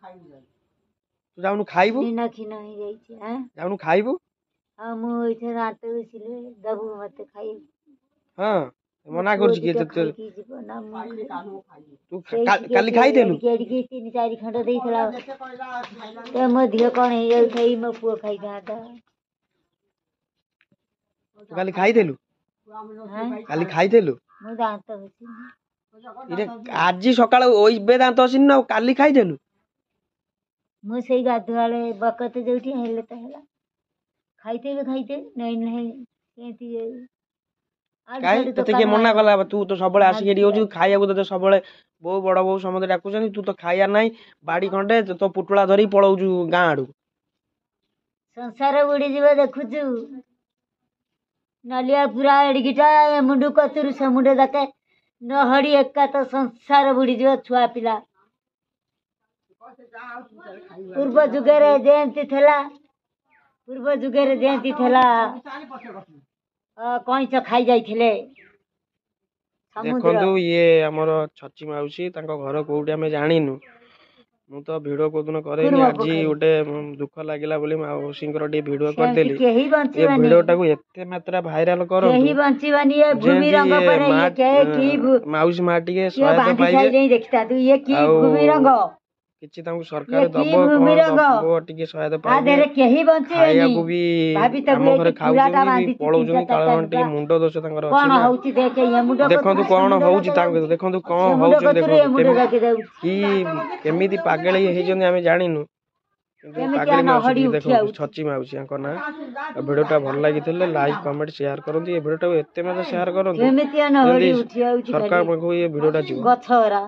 ତୁ ଯାଉନୁ ଖାଇବୁ, କ୍ଷୀଣ କ୍ଷୀଣ ହେଇଯାଇଛି। ଆଁ, ଯାଉନୁ ଖାଇବୁ। ଆଉ ମୁଁ ଏଇଠି ଦାନ୍ତ ଘଷିଲେ ଦବୁ ମତେ ଖାଇବାକୁ? ହଁ, ମୋ ମନା ପୁଅ କରୁଛି କିଏ ଦିଟା ତତେ? ଖାଇକି ଯିବ ନା ମୁଁ ଖାଇବି? ତୁ ସେଇ ଟିକେ କାଲି ଖାଇଥିଲୁ? ଏଡ଼ିକି ଏଡ଼ିକି ତିନି ଚାରି ଖଣ୍ଡ ଦେଇଥିଲା ତ ମୋ ଦେହ କଣ ହେଇଯାଉଥାଏ। ମୋ ପୁଅ ଖାଇଥାନ୍ତା। ତୁ କାଲି ଖାଇଥିଲୁ? ଆଁ, କାଲି ଖାଇଥିଲୁ? ମୁଁ ଦାନ୍ତ ଘଷିନି। ଇରେ, ଆଜି ସକାଳୁ ଏବେ ଦାନ୍ତ ଘଷିନୁ ନା ଆଉ କାଲି ଖାଇଥିଲୁ? ମୁଁ ସେଇ ଗାଧୁଆଳେ ବକତ ଯୋଉଠି ହେଲେ ତ ହେଲା, ଖାଇଦେବି ଖାଇଦେବି, ନାଇଁ ନାହିଁ ସେମିତି। ଆଡୁ କାଇଁ ସାଡୁ ତତେ କିଏ ଦୋକାନ ମନା କଲା? ତୁ ତ ସବୁବେଳେ ଆସିକି ଏଠି ହଉଛୁ ମାଗିବା। ଖାଇବାକୁ ତତେ ସବୁବେଳେ ବୋଉ, ବଡ ବୋଉ ସମସ୍ତେ ଡାକୁଛନ୍ତି, ତୁ ତ ଖାଇବା ନାହିଁ, ବାଡି ଖଣ୍ଡେ ତୋ ପୁଟୁଳା ଧରିକି ପଳଉଛୁ ଗାଁ ଆଡକୁ। ସଂସାର ବୁଡ଼ିଯିବ ଦେଖୁଛୁ। ନଲିଆ ପୁରା ଏଡ଼ିକିଟା, ଏ ମୁଣ୍ଡ କତୁରୁ ସେ ମୁଣ୍ଡ ଯାକେ ନହଡ଼ି ଏକା ତ ସଂସାର ବୁଡ଼ିଯିବ। ଛୁଆ ପିଲା ପୂର୍ବ ଯୁଗରେ ଯେମିତି ଥିଲା, ପୂର୍ବ ଯୁଗରେ ଯେମିତି ଥିଲା, କଇଁଚ ଖାଇ ଯାଇଥିଲେ ସମୁଦ୍ର। ଦେଖନ୍ତୁ, ଇଏ ଆମର ଛଚି ମାଉସୀ। ତାଙ୍କ ଘର କୋଉଠି ଆମେ ଜାଣିନୁ। ମୁଁ ତ ଭିଡ଼ିଓ କୋଉଦିନ କରେନି। କୁରୁମ ଆଜି ପୋଖରୀ। ଗୋଟେ ଦୁଃଖ ଲାଗିଲା ବୋଲି ମାଉସୀଙ୍କର ଟିକେ ଭିଡ଼ିଓ ସେମିତି କରିଦେଲି। କେହି ଏ ବଞ୍ଚିବନି, ଭିଡ଼ିଓଟାକୁ ଏତେ ମାତ୍ରା ଭାଇରାଲ କରନ୍ତୁ କେହି ବଞ୍ଚିବନି ଏ ଭୂମି ଯେମିତି ରଙ୍ଗ ଇଏ ପରେ। ମା ଇଏ କି ମାଉସୀ ମା ଟିକେ କିଏ ସହାୟତା ବାନ୍ଧି ପାଇବେ ସାରିଲେଣି, ଦେଖିଥାନ୍ତୁ ଇଏ କି ଆଉ ଭୂମି ରଙ୍ଗ, କିଛି ତାଙ୍କୁ ଇଏ ସରକାର କି ଦବ ଭୂମି କଣ ରଙ୍ଗ। ଦବ, ଟିକେ ସହାୟତା ଆ ପାଇବେ। ଦେହରେ କେହି ବଞ୍ଚିବେନି। ଖାଇବାକୁ ବି ଭାବି ତାକୁ ଆମ ଘରେ ଏଇଠି ପୁରାଟା ଖାଉଛନ୍ତି ବି ବାନ୍ଧିଛି ତିନିଟା ପଳଉଛନ୍ତି। ଚାରିଟା କାଳେ କଣ ଟିକେ ଲୁଗା। ମୁଣ୍ଡ ଦୋଷ ତାଙ୍କର ଅଛି କଣ ନା। ହଉଛି ଦେଖେ, ଏ ମୁଣ୍ଡ ଦେଖନ୍ତୁ କତୁରୁ ସେ କଣ ମୁଣ୍ଡ ହଉଛି ଯାକେ ତାଙ୍କ, ଯାଉଛି, ଦେଖନ୍ତୁ କଣ ସେ ମୁଣ୍ଡ ହଉଛନ୍ତି, କତୁରୁ ଏ ଦେଖନ୍ତୁ ମୁଣ୍ଡ କେମିତି ଯାକେ ଯାଉଛି। କି କେମିତି ପାଗେଳି ହେଇଛନ୍ତି ଆମେ ଜାଣିନୁ, କିନ୍ତୁ କେମିତିଆ ପାଗେଳି ମାଉସୀ ନହଡ଼ି ଟିକେ ଉଠି ଦେଖନ୍ତୁ, ଆଉଛି। ଛଚି ମାଉସୀ ୟାଙ୍କ ନାଁ। ଆଉ ଭିଡ଼ିଓଟା ଭଲ ଲାଗିଥିଲେ ଲାଇକ୍, କମେଣ୍ଟ, ସେୟାର କରନ୍ତୁ। ଏ ଭିଡ଼ିଓଟାକୁ ଏତେ ମାତ୍ରା ସେୟାର କରନ୍ତୁ କେମିତିଆ ନହଡ଼ି ଯେମିତି ଉଠି ଆଉଛି ସରକାର ଖାଲି ପାଖକୁ ଏ ଭିଡ଼ିଓଟା ଯିବ। ଗଛ ଗୁରା।